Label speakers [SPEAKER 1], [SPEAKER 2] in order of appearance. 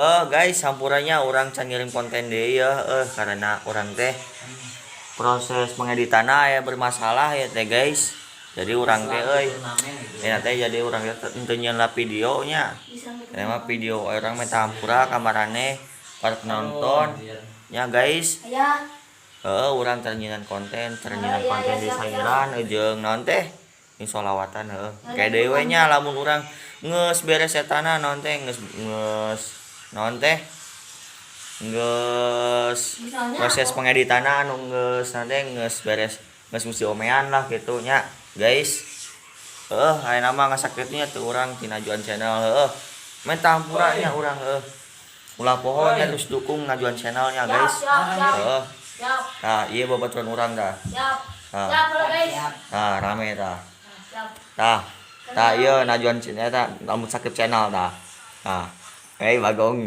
[SPEAKER 1] Eh guys, hampura nya, urang can ngirim konten deui ya, karena urang teh proses pengeditanna ya bermasalah ya teh, guys. Jadi urang teh euy, ya teh, jadi urang teh teu nyieun lah videonya. Ya mah video urang minta hampura ka maraneh para penonton ya, guys.
[SPEAKER 2] Ayah.
[SPEAKER 1] Heeh, urang teu nyieun konten, teu nyieun konten di sayuran jeung naon teh? Jeung sholawatan, heuh. Kayak deui we nya, lamun urang geus beres etana, naon teh, geus geus naon teh? Geus
[SPEAKER 2] Misalnya
[SPEAKER 1] proses
[SPEAKER 2] aku-
[SPEAKER 1] pengeditanna anu geus nanti geus beres, geus mesti omean lah gitu nya, guys. Heuh, ayeuna mah ngasakitnya tuh urang tina Juan Channel, heuh. Minta hampura nya urang, heuh. Ulah poho nya, terus dukung Najuan channelnya, guys.
[SPEAKER 2] Siap, siap.
[SPEAKER 1] Heuh.
[SPEAKER 2] Siap.
[SPEAKER 1] Nah, iya, babaturan urang dah.
[SPEAKER 2] Siap.
[SPEAKER 1] Nah.
[SPEAKER 2] Siap, halo guys.
[SPEAKER 1] Nah, rame tah.
[SPEAKER 2] Siap.
[SPEAKER 1] Tah. Tah, iya, Najuan channel tah, lamun sakit channel tah. Nah. Hei, Bagong.